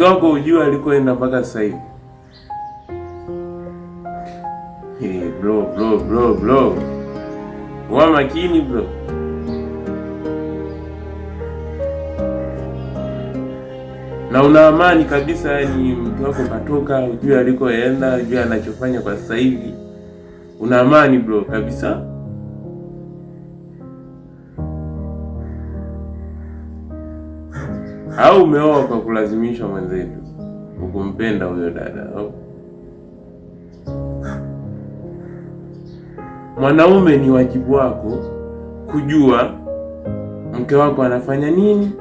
Mke wako hujui alikoenda mpaka sasa hivi. Hey, bro bro bro bro, wa makini bro. Na una amani kabisa, yani mke wako katoka, hujui alikoenda, hujui anachofanya kwa sasa hivi. Una amani bro kabisa. Au umeoa kwa kulazimishwa mwenzetu, ukumpenda huyo dada au? Mwanaume, ni wajibu wako kujua mke wako anafanya nini,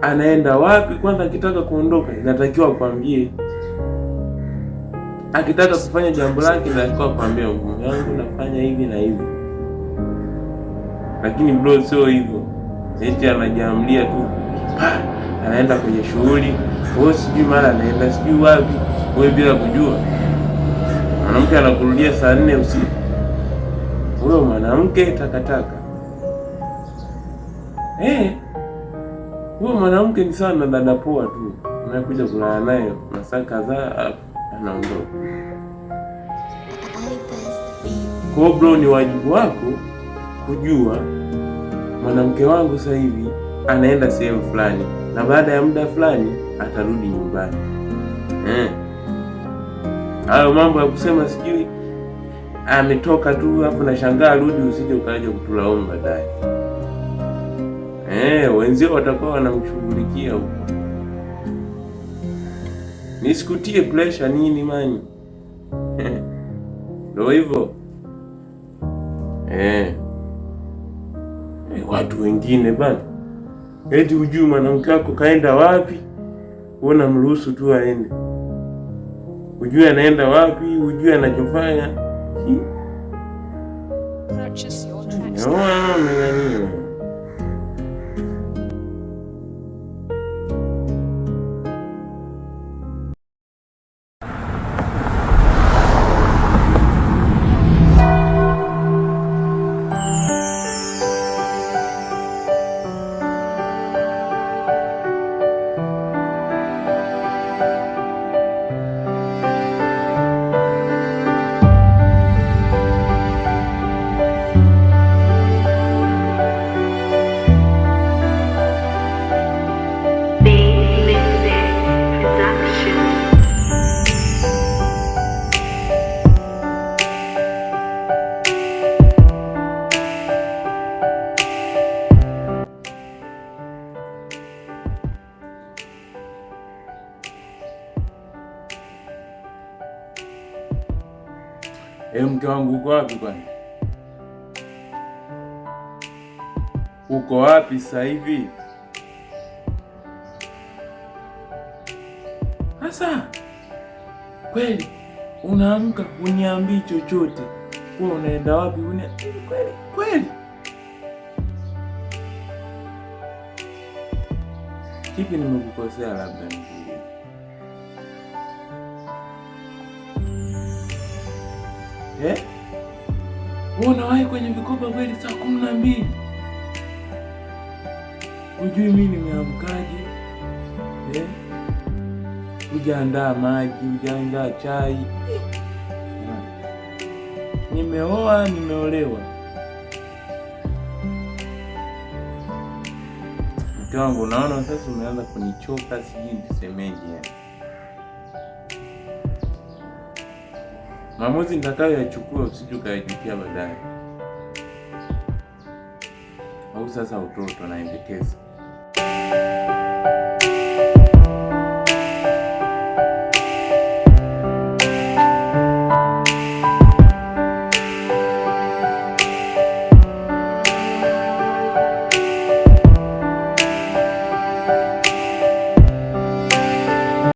anaenda wapi. Kwanza akitaka kuondoka, inatakiwa akwambie. Akitaka kufanya jambo lake, inatakiwa akwambie, mume wangu nafanya hivi na hivi. Lakini bro, sio hivyo, eti anajiamlia tu pa, anaenda kwenye shughuli, wewe sijui mara anaenda sijui wapi, wewe bila kujua. Mwanamke anakurudia saa 4 usiku, huyo mwanamke takataka. Huyo mwanamke ni sana dada poa tu, unakuja kulala naye masaa kadhaa anaondoka. Kwa hiyo bro, ni wajibu wako kujua mwanamke wangu sasa hivi anaenda sehemu fulani na baada ya muda fulani atarudi nyumbani. Hayo mambo ya kusema sijui ametoka tu afu nashangaa arudi, usije ukaja kutulaumu baadaye. Wenzio watakuwa wanamshughulikia huko. Nisikutie pressure nini mani. Ndio hivyo. Watu wengine bana, eti hujui mwanamke wako kaenda wapi, wewe unamruhusu tu aende, hujui anaenda wapi, hujui anachofanya. Purchase your tracks. Nimeoa meng'ania. B Music Production. Mke wangu uko wapi kwani? Uko wapi sasa hivi? Sasa kweli unaamka uniambii chochote, wewe unaenda wapi? Kweli kweli, kipi nimekukosea? Labda nikuulize. Eh? Wewe unawahi kwenye vikoba kweli saa 12? Hujui mimi nimeamkaje? Eh? Hujaandaa maji, hujaandaa chai. Nimeoa, nimeolewa. Mke wangu, unaona sasa umeanza kunichoka, sijui nisemeje yani. Maamuzi nitakayoyachukua usije ukayajutia baadaye. Au sasa utoto naendekeza.